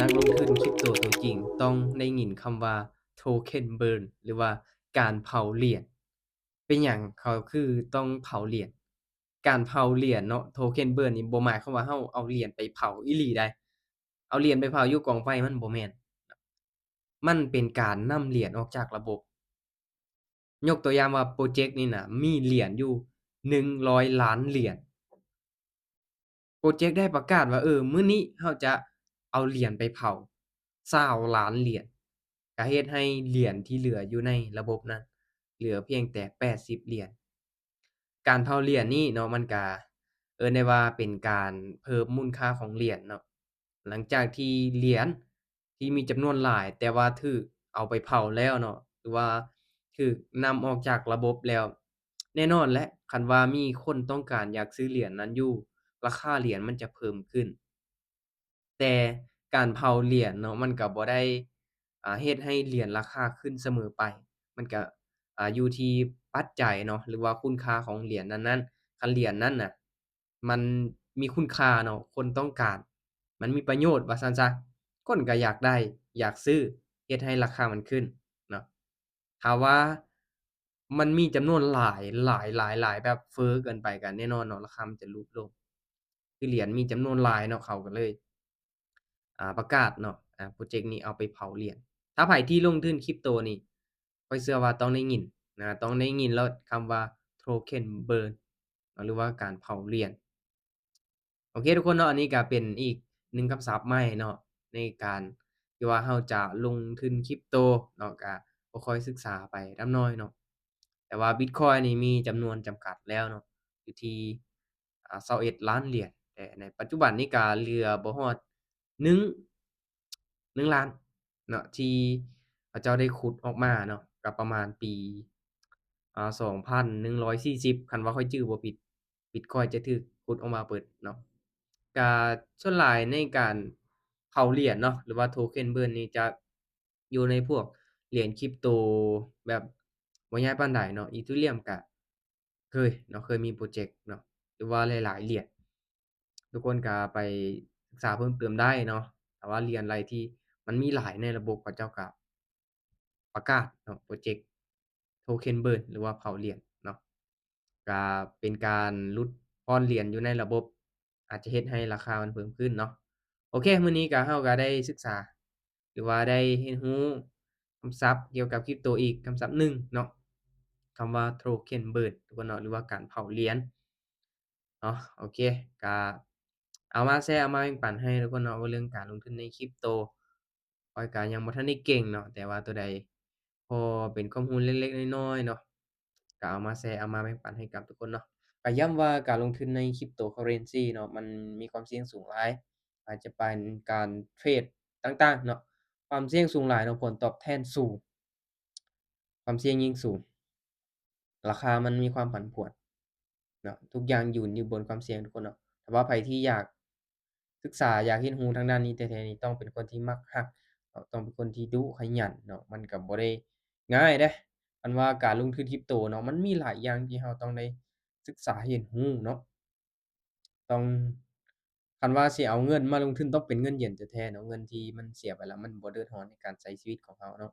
ນັກລົງທຶນຄຣິບໂຕຕົວຈິງຕ້ອງໄດ້ຍິນຄຳວ່າ token burn ຫຼືວ່າການເຜົາຫຼຽນ. ເປັນຫຍັງເຂົາຄືຕ້ອງເຜົາຫຼຽນ? ການເຜົາຫຼຽນເນາະ token burn ນີ້ບໍ່ໝາຍຄວາມວ່າເຮົາເອົາຫຼຽນໄປເຜົາອີ່ຫຼີໃດ. ເອົາຫຼຽນໄປເຜົາຢູ່ກອງໄຟ ມັນບໍ່ແມ່ນ. ມັນເປັນການນຳຫຼຽນອອກຈາກລະບົບ. ຍົກຕົວຢ່າງວ່າໂປຣເຈັກນີ້ນະ ມີຫຼຽນຢູ່ໜຶ່ງຮ້ອຍລ້ານຫຼຽນ. ໂປຣເຈັກໄດ້ປະກາດວ່າ ເອີ ມື້ນີ້ເຮົາຈະເອົາຫຼຽນໄປເຜົາຊາວລ້ານຫຼຽນ, ກະເຮັດໃຫ້ຫຼຽນທີ່ເຫຼືອຢູ່ໃນລະບົບນັ້ນເຫຼືອພຽງແຕ່ແປດສິບຫຼຽນ. ການເຜົາຫຼຽນນີ້ເນາະ ມັນກະເອີ້ນໄດ້ວ່າເປັນການເພີ່ມມູນຄ່າຂອງຫຼຽນເນາະ. ຫຼັງຈາກທີ່ຫຼຽນທີ່ມີຈຳນວນຫຼາຍ ແຕ່ວ່າຖືກເອົາໄປເຜົາແລ້ວເນາະ ຫຼືວ່າຖືກນຳອອກຈາກລະບົບແລ້ວ, ແນ່ນອນແຫຼະ ຄັນວ່າມີຄົນຕ້ອງການຢາກຊື້ຫຼຽນນັ້ນຢູ່, ລາຄາຫຼຽນມັນຈະເພີ່ມຂຶ້ນ. ແຕ່ການເຜົາຫຼຽນເນາະ ມັນກະບໍ່ໄດ້ ອ່າ ເຮັດໃຫ້ຫຼຽນລາຄາຂຶ້ນສະເໝີໄປ. ມັນກະ ອ່າ ຢູ່ທີ່ປັດໄຈເນາະ ຫຼືວ່າຄຸນຄ່າຂອງຫຼຽນນັ້ນໆ. ຄັນຫຼຽນນັ້ນນະ ມັນມີຄຸນຄ່າເນາະ, ຄົນຕ້ອງການ, ມັນມີປະໂຫຍດວ່າຊັ້ນຊະ, ຄົນກໍຢາກໄດ້ ຢາກຊື້, ເຮັດໃຫ້ລາຄາມັນຂຶ້ນເນາະ. ຖ້າວ່າມັນມີຈຳນວນຫຼາຍ ຫຼາຍ ຫຼາຍ ຫຼາຍ ແບບເຟີ້ເກີນໄປ ກໍແນ່ນອນເນາະ ລາຄາມັນຈະຫຼຸດລົງ. ຄືຫຼຽນມີຈຳນວນຫຼາຍເນາະ ເຂົາກໍເລີຍ ອ່າ ປະກາດເນາະ ອ່າ ໂປຣເຈັກນີ້ເອົາໄປເຜົາຫຼຽນ. ຖ້າໃຜທີ່ລົງທຶນຄຣິບໂຕນີ້ ຂ້ອຍເຊື່ອວ່າຕ້ອງໄດ້ຍິນນະ ຕ້ອງໄດ້ຍິນໂລດຄຳວ່າ token burn ເນາະ ຫຼືວ່າການເຜົາຫຼຽນ. ໂອເຄທຸກຄົນເນາະ, ອັນນີ້ກະເປັນອີກໜຶ່ງຄຳສັບໃໝ່ເນາະ ໃນການທີ່ວ່າເຮົາຈະລົງທຶນຄຣິບໂຕເນາະ, ກະບໍ່ຄ່ອຍສຶກສາໄປດຳນ້ອຍເນາະ. ແຕ່ວ່າບິດຄອຍນີ້ມີຈຳນວນຈຳກັດແລ້ວເນາະ ຢູ່ທີ່ ອ່າ ຊາວເອັດລ້ານຫຼຽນ, ແຕ່ໃນປັດຈຸບັນນີ້ກະເຫຼືອບໍ່ຮອດໜຶ່ງ ໜຶ່ງລ້ານເນາະ ທີ່ເຂົາເຈົ້າໄດ້ຂຸດອອກມາເນາະ, ກໍປະມານປີ ອ່າ ສອງພັນໜຶ່ງຮ້ອຍສີ່ສິບ ຄັນວ່າຂ້ອຍຈື່ບໍ່ຜິດ ບິດຄອຍຈະຖືກຂຸດອອກມາເບິດເນາະ. ກະສ່ວນຫຼາຍໃນການເຜົາຫຼຽນເນາະ ຫຼືວ່າ token burn ນີ້ຈະຢູ່ໃນພວກຫຼຽນຄຣິບໂຕແບບບໍ່ໃຫຍ່ປານໃດເນາະ. ອີເທີຣຽມກະເຄີຍເນາະ ເຄີຍມີໂປຣເຈັກເນາະ ຫຼືວ່າຫຼາຍໆຫຼຽນ. ທຸກຄົນກໍໄປສຶກສາເພີ່ມເຕີມໄດ້ເນາະ. ຖ້າວ່າຫຼຽນໃດທີ່ມັນມີຫຼາຍໃນລະບົບ ເຂົາເຈົ້າກໍປະກາດເນາະ ໂປຣເຈັກ token burn ຫຼືວ່າເຜົາຫຼຽນເນາະ, ກໍເປັນການຫຼຸດຜ່ອນຫຼຽນຢູ່ໃນລະບົບ ອາດຈະເຮັດໃຫ້ລາຄາມັນເພີ່ມຂຶ້ນເນາະ. ໂອເຄ ມື້ນີ້ກໍ ເຮົາກໍໄດ້ສຶກສາ ຫຼືວ່າໄດ້ຮຽນຮູ້ຄຳສັບກ່ຽວກັບຄຣິບໂຕອີກຄຳສັບໜຶ່ງເນາະ, ຄຳວ່າ token burn ທຸກຄົນເນາະ ຫຼືວ່າການເຜົາຫຼຽນເນາະ. ໂອເຄ ກະເອົາມາແຊ ເອົາມາແບ່ງປັນໃຫ້ທຸກຄົນເນາະ ວ່າເລື່ອງການລົງທຶນໃນຄຣິບໂຕ ຂ້ອຍກະຍັງບໍ່ທັນໄດ້ເກັ່ງເນາະ, ແຕ່ວ່າໂຕໃດພໍເປັນຄວາມຮູ້ເລັກໆນ້ອຍໆເນາະ ກະເອົາມາແຊ ເອົາມາແບ່ງປັນໃຫ້ກັບທຸກຄົນເນາະ. ກະຢ້ຳວ່າການລົງທຶນໃນ cryptocurrency ເນາະ ມັນມີຄວາມສ່ຽງສູງຫຼາຍ, ອາດຈະເປັນການເທຣດຕ່າງໆເນາະ, ຄວາມສ່ຽງສູງຫຼາຍເນາະ ຜົນຕອບແທນສູງ, ຄວາມສ່ຽງຍິ່ງສູງ ລາຄາມັນມີຄວາມຜັນຜວນເນາະ, ທຸກຢ່າງຢືນຢູ່ບົນຄວາມສ່ຽງທຸກຄົນເນາະ. ຖ້າວ່າໃຜທີ່ຢາກ ສຶກສາ ຢາກຮຽນຮູ້ທາງດ້ານນີ້ແທ້ໆນີ້ ຕ້ອງເປັນຄົນທີ່ມັກຮັກເນາະ, ຕ້ອງເປັນຄົນທີ່ດຸຂະຫຍັນເນາະ, ມັນກໍບໍ່ໄດ້ງ່າຍເດ້. ອັນວ່າການລົງທຶນຄຣິບໂຕເນາະ ມັນມີຫຼາຍຢ່າງທີ່ເຮົາຕ້ອງໄດ້ສຶກສາຮຽນຮູ້ເນາະ, ຕ້ອງ ຄັນວ່າຊິເອົາເງິນມາລົງທຶນ ຕ້ອງເປັນເງິນເຢັນແທ້ໆເນາະ, ເງິນທີ່ມັນເສຍໄປແລ້ວມັນບໍ່ເດືອດຮ້ອນໃນການໃຊ້ຊີວິດຂອງເຮົາເນາະ.